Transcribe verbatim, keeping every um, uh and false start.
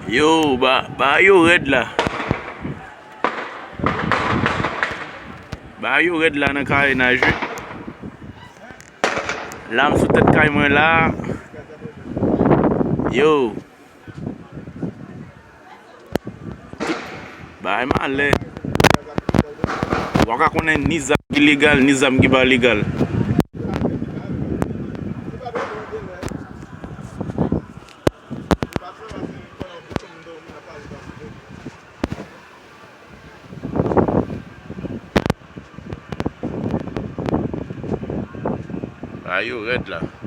Yo, ba, ba yo rèd la. Ba yo rèd la nan karenaj, wi. La m sou tèt kay mwen la. Yo. Bagay malè. Ou pa ka konnen ni zam ki legal, ni zam ki pa legal. Bagay yo rèd la.